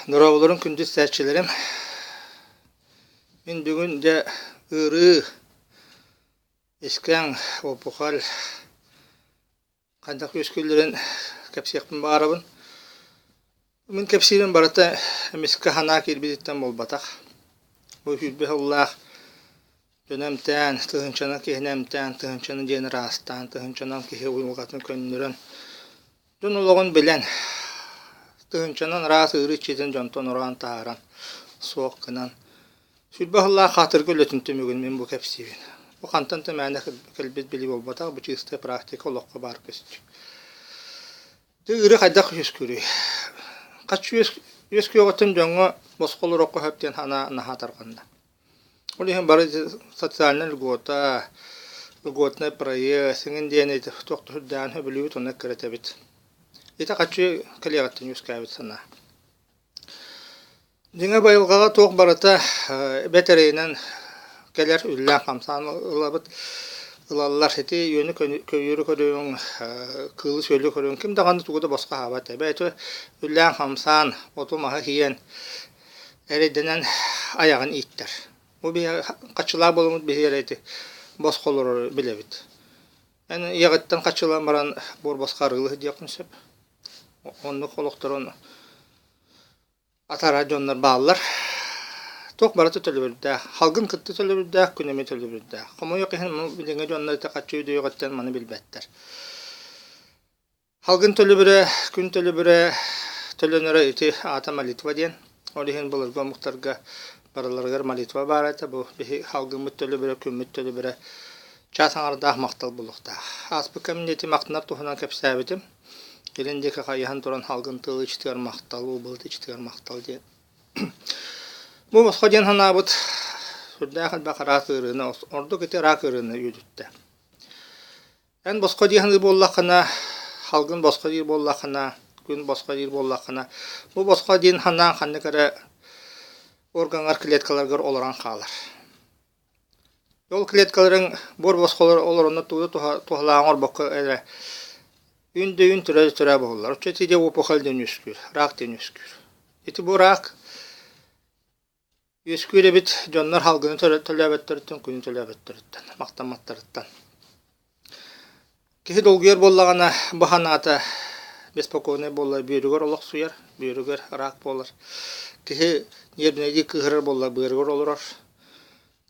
Дорооболорун күндү истээччилэрим. Мин бүгүн дьэ ыарыы, искэҥ, опухоль хайдах үөскүүллэрин кэпсиэхпин баҕарабын. Мин кэпсиирим барыта эмискэ санаа киирбититтэн буолбатах. Бу 20 сыллаах дьону эмтээн, тыһыынчанан киһини эмтээн, тыһыынчаны диэн ыраастаан, тыһыынчанан киһи уйулҕатын көннөрөн Дьон олоҕун билэн, тыһыынчанан араас ыарыы иччитин дьонтон ороон таһааран, суох гынан, 20 сыллаах хаатырга үлэтин түмүгүн мин бу кэпсиибин. Бу хантан да мээнэ кэлбит билии буолбатах, бу чыыстай практика олоххо баар көстүү. Дьэ ыарыы хайдах үөскүүрүй? Хаччы үөскүөҕүттэн дьоҥҥо босхо олоруохха сөп диэн санаа наһаа тарҕанна. Ол иһин бары социальнай льгота, льготнай проезд эҥин диэн ити туох да сүрдээҕин сөбүлүүбүт уонна эккирэтэбит. Ити хаччы кэлиэҕиттэн үөскээбит санаа. Дьиҥэ байылҕаҕа туох барыта бэт эрэйинэн кэлэр, үллээн-хамсаан ылабыт, ылаллар. Ити үөнү көйүүрү көрүҥ, кыылы-сүөлү көрүҥ, ким даҕаны тугу да босхо аһаабат. Эбэтэр үллээн-хамсаан, оту-маһы сиэн, эрэйдэнэн айаҕын ииттэр. Бу биһи хаччылаах буоламмыт биһи эрэ ити босхо олорору билэбит. Эн ийэҕиттэн хаччылаан баран буор босхо арыылыы диэххин сөп. Оннук олохторун атара дьоннор бааллар. Туох барыта төлөбүрдээх. Халгын кытта төлөбүрдээх, күн эмиэ төлөбүрдээх. Хомойуох иһин билиҥҥи дьоннор ити хаччы үдөйүөҕүттэн маны билбэттэр. Халгын төлөбүрэ, күн төлөбүрэ төлөнөрө ити аата молитва диэн. Ол иһин былыргы омуктарга барыларыгар молитва баар этэ. Бу биһи халгыммыт төлөбүрэ, күммүт төлөбүрэ чаас аҥардаах махтал буолуохтаах. Ааспыт кэмҥэ ити махтанар туһунан кэпсээбитим. Илин диэки хайыһан туран халгын тыал иччитигэр махтал, уу былыт иччитигэр махтал диэн. Бу босхо диэн санаабыт сүрдээх элбэх араас ыарыыны, ордук ити рак ыарыыны үөдүттэ. Эн босхо дии саныыр буоллаххына, халгын босхо диир буоллаххына, күн босхо диир буоллаххына, бу босхо диэн санаан ханнык эрэ органҥар клеткаларгар олорон хаалар. Ол клеткаларыҥ буор босхолор олоронно тугу да туһалааҕы оҥорбокко эрэ үн да үн төрөө да төрөө буолаллар. Оччо ити опухоль диэн үөскүүр, рак диэн үөскүүр. Ити бу рак Үөскүүр эбит дьоннор салгыны төлөөбөттөрүттэн, күнү төлөөбөттөрүттэн, махтамматтарыттан. Киһи долгуйар буоллаҕына, бу санаата беспокойнай буолла, бүөрүгэр олохсуйар, бүөрүгэр рак буолар. Киһи ньиэрбинэйдии кыыһырар буолла, быарыгар олорор.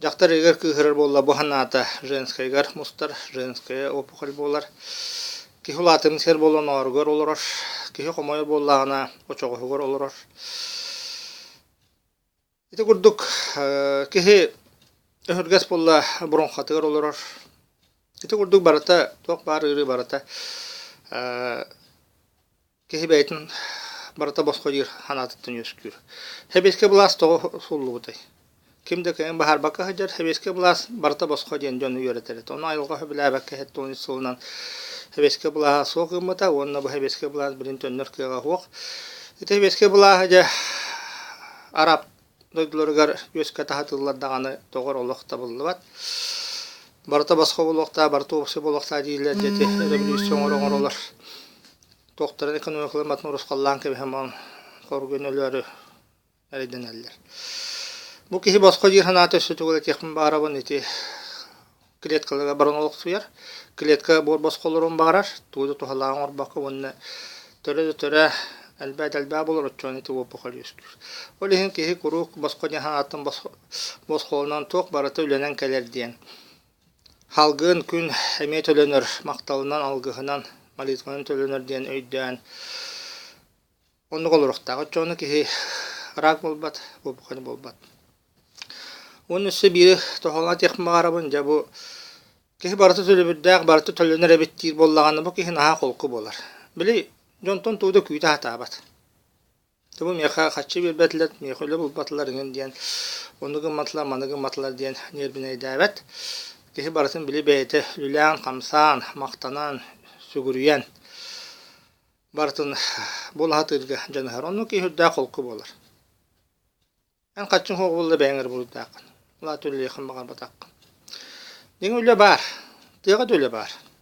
Дьахтар иһигэр кыыһырар буолла, бу санаата женскайыгар мустар, женская опухоль буолар. Киһи улаатымсыйар буолан ооругар олорор, киһи хомойор буоллаҕына очоҕоһугар олорор. Ити курдук киһи өһүргэс буолла бронхатыгар олорор. Ити курдук барыта туох баар ыарыы барыта киһи бэйэтин барыта босхо диир санаатыттан үөскүүр. Сэбиэскэй былаас тоҕо сууллубутай? Ким да кыайан быһаарбакка сылдьар сэбиэскэй былаас барыта босхо диэн дьону үөрэтэр этэ. Ону айылҕа сөбүлээбэккэ 73 сылынан сэбиэскэй былааһа суох гыммыта уонна бу сэбиэскэй былаас билин төннөр кыаҕа суох. Ити сэбиэскэй былааһы дьэ араб дойдуларыгар үөскэ таһатыллар даҕаны тоҕор олох табыллыбат. Барыта босхо буолуохтаах, барыта уопсай буолуохтаах дииллэр дьэ ити революция оҥоро оҥоролор. Туохтарын экономикаларын батын урусхаллаан кэбиһэн баран хоргун өлөөрү эрэйдэнэллэр. Бу киһи босхо диир санаата өссө тугу этиэхпин баҕарабын ити клеткаларга баран олохсуйар. Клетка буор босхо олоруон баҕарар, тугу да туһалааҕы оҥорбокко уонна төрө да төрө элбээ да элбээ буолар оччоҕуна ити опухоль үөскүүр. Ол иһин киһи куруук босхо диэн санааттан босхолонон туох барыта үлэнэн кэлэр диэн Салгын күн эмиэ төлөнөр, махталынан, алгыһынан, молитванан төлөнөр диэн өйдөөн Оннук олоруохтаах. Оччоҕуна киһи рак буолбат, опухоль буолбат. Уонна өссө биири тоһоҕолоон этиэхпин баҕарабын, дьэ бу киһи барыта төлөбүрдээх, барыта төлөнөр эбит диир буоллаҕына, бу киһи наһаа холку буолар. Били дьонтон тугу да күүтэ сатаабат. Бу миэхэ харчы биэрбэтилэр, миэхэ үлэ булбатылар эҥин диэн, ону гымматылар, маны гымматылар диэн ньиэрбинэйдээбэт. Киһи барытын били бэйэтэ үлэлээн-хамсаан, махтанан, сүгүрүйэн барытын буолаһатыырга дьаныһар. Оннук киһи үрдээх холку буолар. Эн хаччыҥ суох буолла бэйэҥ эрэ буруйдааххын. Улаат үлэлиэххин баҕарбатаххын. Дьиҥэ үлэ баар. Тыаҕа да үлэ баар.